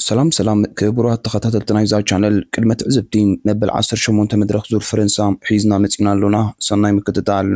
ሰላም ሰላም ክቡራት ተኸታተልቲ ናይዛ ቻነል፣ ቅድመ ትዕዝብቲ መበል ዓሰርተ ሸሞንተ መድረኽ ዙር ፈረንሳ ሒዝና መጺና ኣሎና። ሰናይ ምክትታል።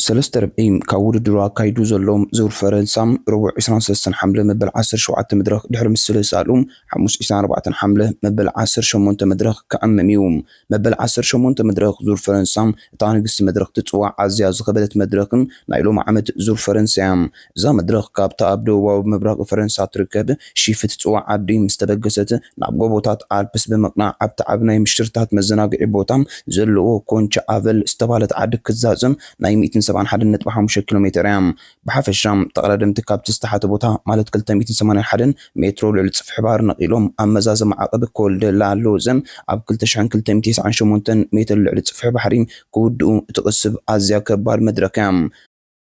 ሰለስተ ርብዒ ካብ ውድድሩ ኣካይዱ ዘሎ ዙር ፈረንሳ፣ ረቡዕ ዕስራን ሰለስተን ሓምለ መበል ዓሰርተ ሸውዓተ መድረኽ ድሕሪ ምስልሳሉ፣ ሓሙስ ዕስራን ኣርባዕተን ሓምለ መበል ዓሰርተ ሸሞንተ መድረኽ ክዕምም እዩ። መበል ዓሰርተ ሸሞንተ መድረኽ ዙር ፈረንሳ፣ እታ ንግስቲ መድረኽ ትጽዋዕ ኣዝያ ዝኸበደት መድረኽን ናይ ሎሚ ዓመት ዙር ፈረንሳ እያ። እዛ መድረኽ ካብታ ኣብ ደቡባዊ ምብራቕ ፈረንሳ ትርከብ ሺፍ ትጽዋዕ ዓዲ ምስ ተበገሰት፣ ናብ ጎቦታት ኣልፕስ ብምቕናዕ ኣብቲ ዓቢ ናይ ምሽርታት መዘናግዒ ቦታ ዘለዎ ኮንቻ ኣቨል ዝተባህለት ዓዲ ክትዛዝም ናይ ሚእትን ሰብዓን ሓደን ነጥቢ ሓሙሽተ ኪሎ ሜተር እያ። ብሓፈሻ ተቐዳደምቲ ካብቲ ዝተሓተ ቦታ ማለት ክልተ ሚእትን ሰማንያን ሓደን ሜትሮ ልዕሊ ጽፍሒ ባሕሪ ነቒሎም ኣብ መዛዘሚ ዓቐብ ኮል ደ ላ ሎዘ ኣብ ክልተ ሽሕን ክልተ ሚእትን ተስዓን ሸሞንተን ሜትር ልዕሊ ጽፍሒ ባሕሪ ክውድኡ እትቕስብ ኣዝያ ከባድ መድረኽ እያ።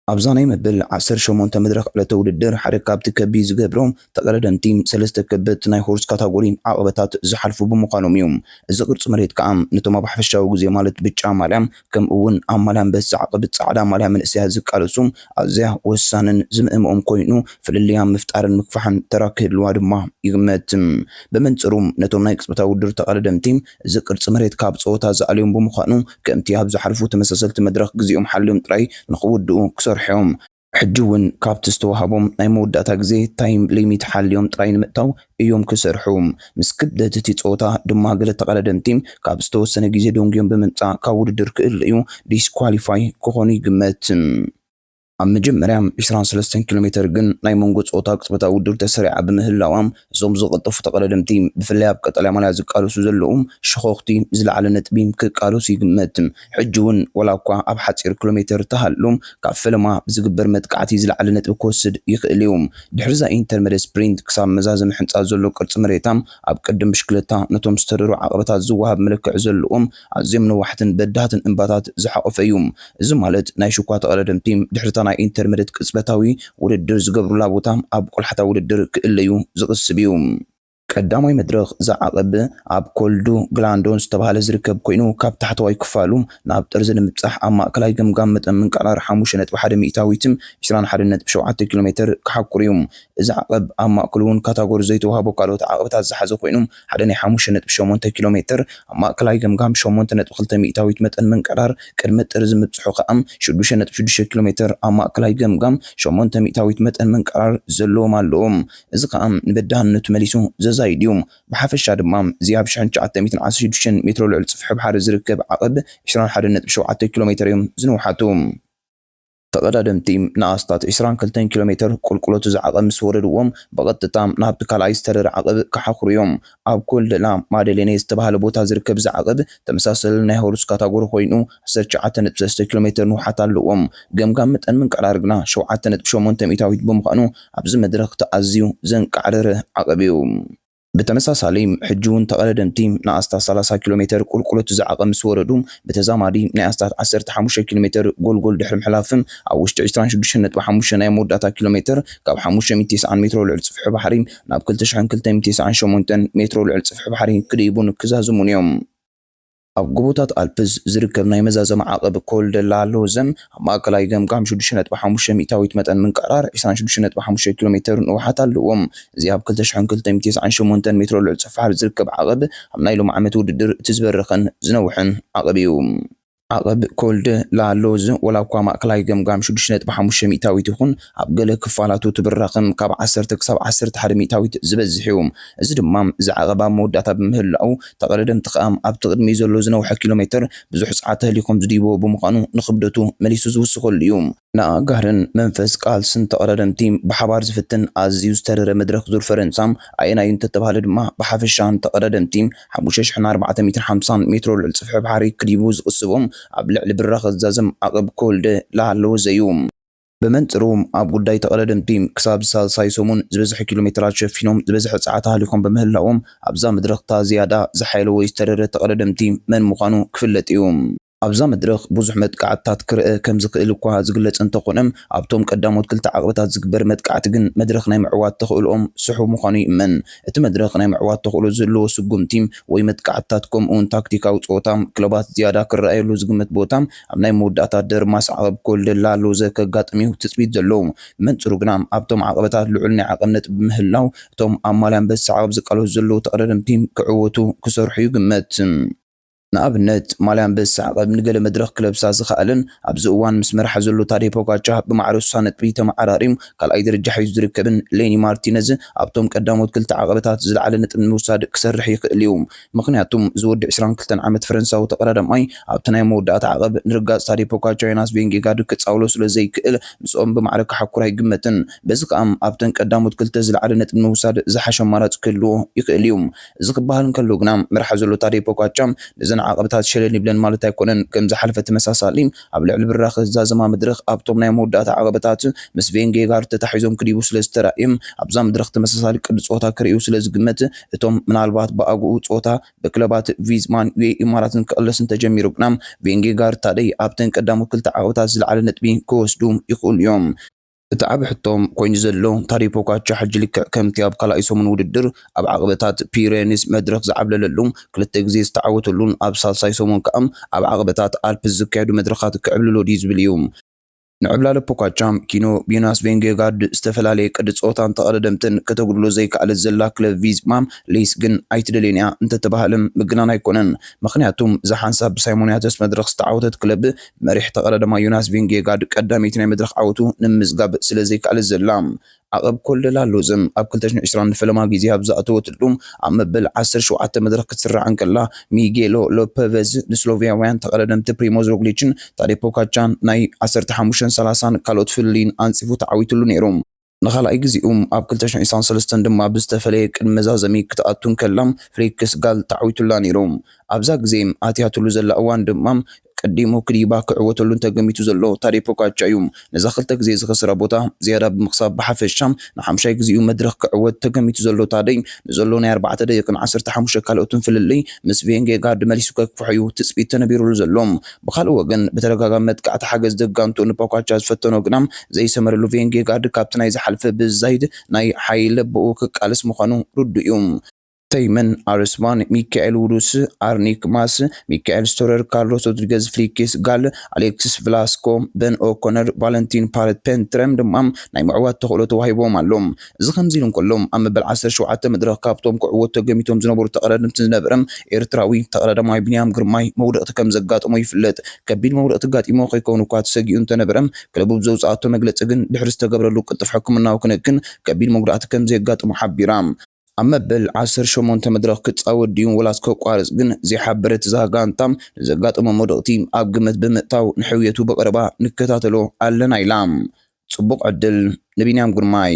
ኣብዛ ናይ መበል ዓሰርተ ሸሞንተ መድረኽ ዕለተ ውድድር ሓደ ካብቲ ከቢድ ዝገብሮ ተቐዳደምቲ ሰለስተ ከበድቲ ናይ ሆርስ ካታጎሪ ዓቐበታት ዝሓልፉ ብምዃኖም እዩ። እዚ ቅርጺ መሬት ከኣ ነቶም ኣብ ሓፈሻዊ ግዜ ማለት ብጫ ማልያ ከምኡ እውን ኣብ ማልያ ኣንበሳ ዓቐብ ጻዕዳ ማልያ መንእሰያት ዝቃለሱ ኣዝያ ወሳንን ዝምእምኦም ኮይኑ ፍልልያ ምፍጣርን ምክፋሕን ተራ ክህልዋ ድማ ይግመት። ብመንጽሩ ነቶም ናይ ቅጽበታዊ ውድድር ተቐዳደምቲ እዚ ቅርጺ መሬት ካብ ጸወታ ዝኣልዮም ብምዃኑ ከምቲ ኣብ ዝሓልፉ ተመሳሰልቲ መድረኽ ግዜኦም ሓልዮም ጥራይ ንኽውድኡ ክሰርሑ እዮም። ሕጂ እውን ካብቲ ዝተዋህቦም ናይ መወዳእታ ግዜ ታይም ሊሚት ሓልዮም ጥራይ ንምእታው እዮም ክሰርሑ። ምስ ክብደት እቲ ጸወታ ድማ ገለ ተቐዳደምቲ ካብ ዝተወሰነ ግዜ ደንጉዮም ብምምጻእ ካብ ውድድር ክእለዩ ዲስኳሊፋይ ክኾኑ ይግመት። ኣብ መጀመርያ ዕስራን ሰለስተን ኪሎ ሜተር ግን ናይ መንጎ ጸወታ ቅጽበታዊ ውድድር ተሰሪዓ ብምህላዋ እዞም ዝቐልጠፉ ተቐዳደምቲ ብፍላይ ኣብ ቀጠልያ ማልያ ዝቃለሱ ዘለዉ ሸኾኽቲ ዝለዓለ ነጥቢ ክቃለሱ ይግመት። ሕጂ እውን ወላ እኳ ኣብ ሓጺር ኪሎ ሜተር ተሃሉ ካብ ፈለማ ብዝግበር መጥቃዕቲ ዝለዓለ ነጥቢ ክወስድ ይኽእል እዩ። ድሕሪ እዛ ኢንተርመደ ስፕሪንት ክሳብ መዛዘሚ ሕንጻ ዘሎ ቅርጺ መሬታ ኣብ ቅድም ብሽክለታ ነቶም ዝተደሩ ዓቐበታት ዝወሃብ መለክዒ ዘለዎም ኣዝዮም ነዋሕትን በዳህትን እምባታት ዝሓቖፈ እዩ። እዚ ማለት ናይ ሽኳ ተቐዳደምቲ ድሕሪታ ናይ ኢንተርመደት ቅጽበታዊ ውድድር ዝገብሩላ ቦታ ኣብ ቆላሕታ ውድድር ክእለዩ ዝቕስብ እዩ። ቀዳማይ መድረኽ ዝዓቐብ ኣብ ኮልዱ ግላንዶን ዝተባህለ ዝርከብ ኮይኑ ካብ ታሕተዋይ ክፋሉ ናብ ጥርዚ ንምብጻሕ ኣብ ማእከላይ ገምጋም መጠን ምንቃራር ሓሙሽተ ነጥቢ ሓደ ሚእታዊት ዕስራን ሓደን ነጥቢ ሸውዓተ ኪሎ ሜተር ክሓኩር እዩ። እዚ ዓቐብ ኣብ ማእከሉ እውን ካታጎሪ ዘይተዋህቦ ካልኦት ዓቐብታት ዝሓዘ ኮይኑ ሓደ ናይ ሓሙሽተ ነጥቢ ሸሞንተ ኪሎ ሜተር ኣብ ማእከላይ ገምጋም ሸሞንተ ነጥቢ ክልተ ሚእታዊት መጠን ምንቃራር ቅድሚ ጥርዚ ምብጽሑ ከኣ ሽዱሽተ ነጥቢ ሽዱሽተ ኪሎ ሜተር ኣብ ማእከላይ ገምጋም ሸሞንተ ሚእታዊት መጠን ምንቃራር ዘለዎም ኣለዎም። እዚ ከኣ ንበዳህነቱ መሊሱ ዘዛይድ እዩ። ብሓፈሻ ድማ እዚ ኣብ ሽሕን ትሽዓተ ሚእትን ዓሰርተ ሽዱሽተን ሜትሮ ልዕሊ ጽፍሒ ባሕሪ ዝርከብ ዓቐብ ዕስራን ሓደን ነጥቢ ሸውዓተ ኪሎ ሜተር እዮም ዝንውሓቱ። ተቐዳደምቲ ንኣስታት ዕስራን ክልተን ኪሎ ሜተር ቁልቁለት እዚ ዓቐብ ምስ ወረድዎም ብቐጥታ ናብቲ ካልኣይ ዝተረረ ዓቐብ ክሓኽሩ እዮም። ኣብ ኮልደላ ማደሌኔ ዝተባህለ ቦታ ዝርከብ እዚ ዓቐብ ተመሳሰሊ ናይ ሆርስ ካታጎሪ ኮይኑ ዓሰርተ ትሽዓተ ነጥቢ ሰለስተ ኪሎ ሜተር ንውሓት ኣለዎም። ገምጋም መጠን ምንቅራር ግና ሸውዓተ ነጥቢ ሸሞንተ ሚእታዊት ብምዃኑ ኣብዚ መድረኽ እቲ ኣዝዩ ዘንቃዕረረ ዓቐብ እዩ። ብተመሳሳሊ ሕጂ እውን ተቐዳደምቲ ንኣስታት ሰላሳ ኪሎ ሜተር ቁልቁለት ዝዓቐብ ምስ ወረዱ ብተዛማዲ ናይ ኣስታት ዓሰርተ ሓሙሽተ ኪሎ ሜተር ጎልጎል ድሕሪ ምሕላፍ ኣብ ውሽጢ ዕስራን ሽዱሽተን ነጥቢ ሓሙሽተ ናይ መወዳእታ ኪሎ ሜተር ካብ ሓሙሽተ ሚእቲ ተስዓን ሜትሮ ልዕሊ ጽፍሒ ባሕሪ ናብ ክልተ ሽሕን ክልተ ሚእቲ ተስዓን ሸሞንተን ሜትሮ ልዕሊ ጽፍሒ ባሕሪ ክድይቡን ክዛዝሙን እዮም። ኣብ ጎቦታት ኣልፕስ ዝርከብ ናይ መዛዘሚ ዓቐብ ኮል ደ ላ ሎዘ ኣብ ማእከላይ ገምጋም ሽዱሽተ ነጥቢ ሓሙሽተ ሚእታዊት መጠን ምንቅዕራር ዕስራን ሽዱሽተ ነጥቢ ሓሙሽተ ኪሎ ሜተር ንውሓት ኣለዎ። እዚ ኣብ ክልተ ሽሕን ክልተ ሚእቲ ተስዓን ሸሞንተን ሜትሮ ልዕሊ ጽፍሒ ዝርከብ ዓቐብ ኣብ ናይ ሎሚ ዓመት ውድድር እቲ ዝበረኸን ዝነውሐን ዓቐብ እዩ። ዓቐብ ኮል ደ ላ ሎዝ ወላ እኳ ማእከላይ ገምጋም ሽዱሽተ ነጥቢ ሓሙሽተ ሚእታዊት ይኹን ኣብ ገለ ክፋላቱ እቲ ብራኸ ካብ ዓሰርተ ክሳብ ዓሰርተ ሓደ ሚእታዊት ዝበዝሕ እዩ። እዚ ድማ እዚ ዓቐብ ኣብ መወዳእታ ብምህላው ተቐዳደምቲ ከኣ ኣብቲ ቅድሚኡ ዘሎ ዝነውሐ ኪሎ ሜተር ብዙሕ ጸዓት ተህሊኾም ዝድይብዎ ብምዃኑ ንኽብደቱ መሊሱ ዝውስኸሉ እዩ። ንኣጋርን መንፈስ ቃልስን ተቐዳደምቲ ብሓባር ዝፍትን ኣዝዩ ዝተረረ መድረኽ ዙር ፈረንሳ ኣየናይ እንተተባህለ ድማ ብሓፈሻ ንተቐዳደምቲ ሓሙሽተ ሽሕን ኣርባዕተ ሚእትን ሓምሳን ሜትሮ ልዕሊ ጽፍሒ ባሕሪ ክድይቡ ዝቕስቦም ኣብ ልዕሊ ብራኸ ዝዛዘም ዓቐብ ኮል ደ ላ ሎዘ እዩ። ብመንጽሩ ኣብ ጉዳይ ተቐዳደምቲ ክሳብ ሳልሳይ ሰሙን ዝበዝሐ ኪሎ ሜትራት ሸፊኖም ዝበዝሐ ጸዓት ኣህሊኾም ብምህላዎም ኣብዛ መድረኽ እታ ዝያዳ ዝሓየለ ወይ ዝተረረ ተቐዳደምቲ መን ምዃኑ ክፍለጥ እዩ። ኣብዛ መድረኽ ብዙሕ መጥቃዕትታት ክርአ ከም ዝኽእል እኳ ዝግለጽ እንተኾነ፣ ኣብቶም ቀዳሞት ክልተ ዓቕብታት ዝግበር መጥቃዕቲ ግን መድረኽ ናይ ምዕዋት ተኽእልኦም ስሑው ምዃኑ ይእመን። እቲ መድረኽ ናይ ምዕዋት ተኽእሎ ዘለዎ ስጉምቲ ወይ መጥቃዕትታት ከምኡውን ታክቲካዊ ጸወታ ክለባት ዝያዳ ክረኣየሉ ዝግመት ቦታ ኣብ ናይ መወዳእታ ደርማስ ዓቐብ ኮልደላ ሎዘ ከጋጥም እዩ ትጽቢት ዘሎ። ብመንጽሩ ግና ኣብቶም ዓቐብታት ልዑል ናይ ዓቐብ ነጥቢ ብምህላው እቶም ኣብ ማልያ ኣንበሳ ዓቐብ ዝቃለሱ ዘለዉ ተቐዳደምቲ ክዕወቱ ክሰርሑ ይግመት። ንኣብነት ማልያ ኣንበሳ ዓቐብ ንገለ መድረኽ ክለብሳ ዝኸኣለን ኣብዚ እዋን ምስ መርሓ ዘሎ ታዴ ፖጋቻ ብማዕረ ስሳ ነጥቢ ተመዓራሪም ካልኣይ ደረጃ ሒዙ ዝርከብን ሌኒ ማርቲነዝ ኣብቶም ቀዳሞት ክልተ ዓቐብታት ዝለዓለ ነጥቢ ንምውሳድ ክሰርሕ ይኽእል እዩ። ምኽንያቱም እዚ ወዲ ዕስራን ክልተን ዓመት ፈረንሳዊ ተቐዳዳማይ ኣብቲ ናይ መወዳእታ ዓቐብ ንርጋጽ ታዴ ፖጋቻ ዮናስ ቬንጌጋርድ ክጻወሎ ስለ ዘይክእል ምስኦም ብማዕረ ክሓኩር ኣይግመትን። በዚ ከኣ ኣብተን ቀዳሞት ክልተ ዝለዓለ ነጥቢ ንምውሳድ ዝሓሸ ኣማራጺ ክህልዎ ይኽእል እዩ። እዚ ክበሃል እንከሎ ግና መርሓ ዘሎ ታዴ ፖጋቻ ነዘን ዓቐብታት ሸለል ይብለን ማለት ኣይኮነን። ከም ዝሓለፈ ተመሳሳሊ ኣብ ልዕሊ ብራኸ ዝዛዘማ መድረኽ ኣብቶም ናይ መወዳእታ ዓቐብታት ምስ ቬንጌጋርድ ተታሒዞም ክድይቡ ስለ ዝተራእየ ኣብዛ መድረኽ ተመሳሳሊ ቅዲ ጸወታ ክርእዩ ስለ ዝግመት እቶም ምናልባት ብኣግኡ ጸወታ ብክለባት ቪዝማን ዩኤ ኢማራትን ክቕለስ እንተጀሚሩ ግና ቬንጌጋርድ ታደይ ኣብተን ቀዳሞት ክልተ ዓቐብታት ዝለዓለ ነጥቢ ክወስዱ ይኽእሉ እዮም። እቲ ዓቢ ሕቶ ኮይኑ ዘሎ ታዴ ፖጋቻ ሕጂ ልክዕ ከምቲ ኣብ ካልኣይ ሰሙን ውድድር ኣብ ዓቐብታት ፒሬኒስ መድረኽ ዝዓብለለሉ ክልተ ግዜ ዝተዓወተሉን ኣብ ሳልሳይ ሰሙን ከኣ ኣብ ዓቐብታት ኣልፕስ ዝካየዱ መድረኻት ክዕብልሎ ድዩ ዝብል እዩ። ንዕብላለ ፖጋቻ ኪኖ ብዮናስ ቬንጌጋርድ ዝተፈላለየ ቅዲ ጸወታን ተቐዳደምትን ከተጉድሎ ዘይከኣለት ዘላ ክለብ ቪዝማ ሌስ ግን ኣይትደልዮን እያ እንተተባህለ ምግናን ኣይኮነን። ምኽንያቱም እዛ ሓንሳብ ብሳይሞን ያተስ መድረኽ ዝተዓወተት ክለብ መሪሕ ተቐዳዳማይ ዮናስ ቬንጌጋርድ ቀዳመይቲ ናይ መድረኽ ዓወቱ ንምምዝጋብ ስለ ዘይከኣለት ዘላ። ዓቐብ ኮልደላ ሎዘ ኣብ ክልተ ሽሕን ዕስራን ንፈለማ ግዜ ኣብ ዝኣተወትሉ ኣብ መበል ዓሰርተ ሸውዓተ መድረኽ ክትስራዕ እንከላ፣ ሚጌሎ ሎፐቨዝ ንስሎቬንያውያን ተቐዳደምቲ ፕሪሞዝ ሮግሊችን ታዴ ፖጋቻን ናይ ዓሰርተ ሓሙሽተን ሰላሳን ካልኦት ፍልልይን ኣንጺፉ ተዓዊትሉ ነይሩ። ንኻልኣይ ግዜኡ ኣብ ክልተ ሽሕን ዕስራን ሰለስተን ድማ ብዝተፈለየ ቅድመ መዛዘሚ ክትኣቱ እንከላ፣ ፍሊክስ ጋል ተዓዊቱላ ነይሩ። ኣብዛ ግዜ ኣትያትሉ ዘላ እዋን ድማ ቀዲሙ ክድይባ ክዕወተሉ እንተገሚቱ ዘሎ ታዴ ፖጋቻ እዩ። ነዛ ክልተ ግዜ ዝኸሰራ ቦታ ዝያዳ ብምኽሳብ ብሓፈሻ ንሓምሻይ ግዜኡ መድረኽ ክዕወት ተገሚቱ ዘሎ ታደይ ንዘሎ ናይ ኣርባዕተ ደቂቕን ዓሰርተ ሓሙሽተ ካልኦትን ፍልልይ ምስ ቬንጌጋርድ መሊሱ ከክፍሖ እዩ ትጽቢት ተነቢሩሉ ዘሎ። ብኻልእ ወገን ብተደጋጋሚ መጥቃዕቲ ሓገዝ ደጋንቱ ንፖጋቻ ዝፈተኖ ግና ዘይሰመረሉ ቬንጌጋርድ ካብቲ ናይ ዝሓለፈ ብዛይድ ናይ ሓይሊ ኣቦኡ ክቃለስ ምዃኑ ርዱእ እዩ። ተይመን ኣርስማን፣ ሚካኤል ውዱስ፣ ኣርኒክ ማስ፣ ሚካኤል ስቶረር፣ ካርሎስ ሮድሪገዝ፣ ፍሊክስ ጋል፣ ኣሌክሲስ ቭላስኮ፣ በን ኦኮነር፣ ቫለንቲን ፓረት ፔንትረም ድማ ናይ ምዕዋት ተኽእሎ ተዋሂቦም ኣሎ። እዚ ከምዚ ኢሉ እንከሎ ኣብ መበል ዓሰርተ ሸውዓተ መድረኽ ካብቶም ክዕወቱ ተገሚቶም ዝነበሩ ተቐዳደምቲ ዝነበረ ኤርትራዊ ተቐዳዳማይ ቢንያም ግርማይ መውደቕቲ ከም ዘጋጠሞ ይፍለጥ። ከቢድ መውደቕቲ ጋጢሞ ከይከውን እኳ ተሰጊኡ እንተነበረ ክለቡ ብዘውፅኣቶ መግለፂ ግን ድሕሪ ዝተገብረሉ ቅልጡፍ ሕክምናዊ ክንክን ከቢድ መጉዳእቲ ከም ዘየጋጠሞ ሓቢራ። ኣብ መበል ዓሰርተ ሸሞንተ መድረኽ ክጻወት ድዩ ወላስ ከቋርጽ ግን ዘይሓበረት እዛ ጋንታ ንዘጋጠሞ መውደቕቲ ኣብ ግምት ብምእታው ንሕውየቱ ብቐረባ ንከታተሎ ኣለና ኢላ። ጽቡቕ ዕድል ንቢንያም ግርማይ።